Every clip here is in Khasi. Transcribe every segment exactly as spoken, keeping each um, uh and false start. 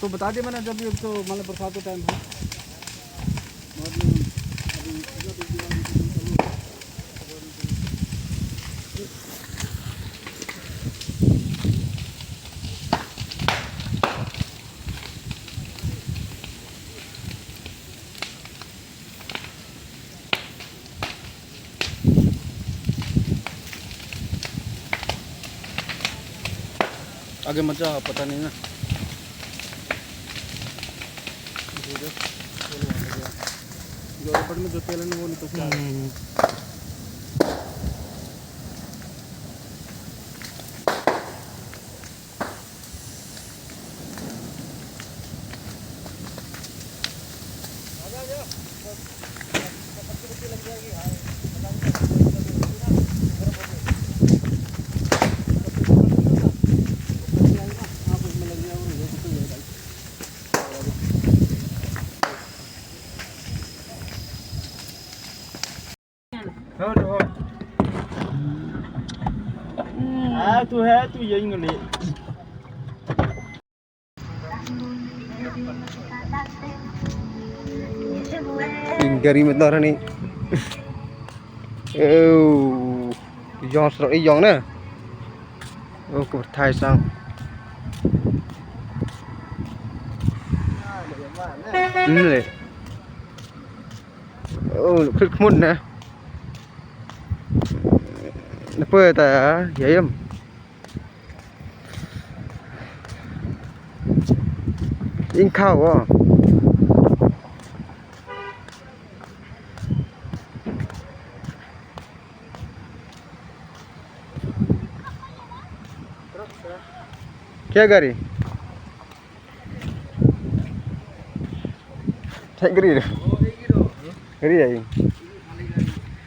तो बता दिया मैंने, जब ये तो मतलब बरसात का टाइम है। आगे मत जा, पता नहीं ना। जो रबड़ में जो तेल है ना, वो निकल के आ रहा है। हम्म। हाँ, तू है, तू यही नहीं। इन गरी में तो रहनी। ओ, yong sro, yong na. O, ka pyrthai sang. Hmm, le. O, khut khmut na. Napa ta, ya, yam. Ing khaw, o. Kya gari? Thai gari tu. Gari ai.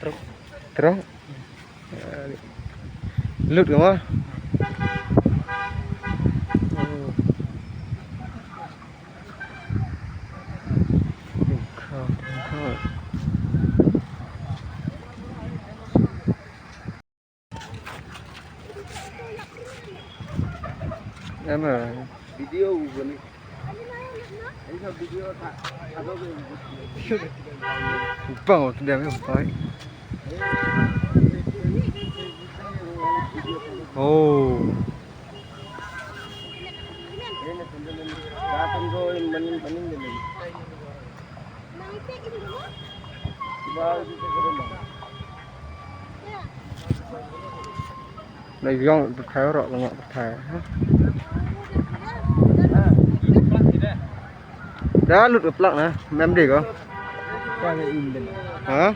Truk. Truk. Lut ka ma. Em, video bani. Bang, waktu dia main bang. Oh. Na yong pyrthai ro, na pyrthai. Da lut ka plak na, mem de ko. Ha?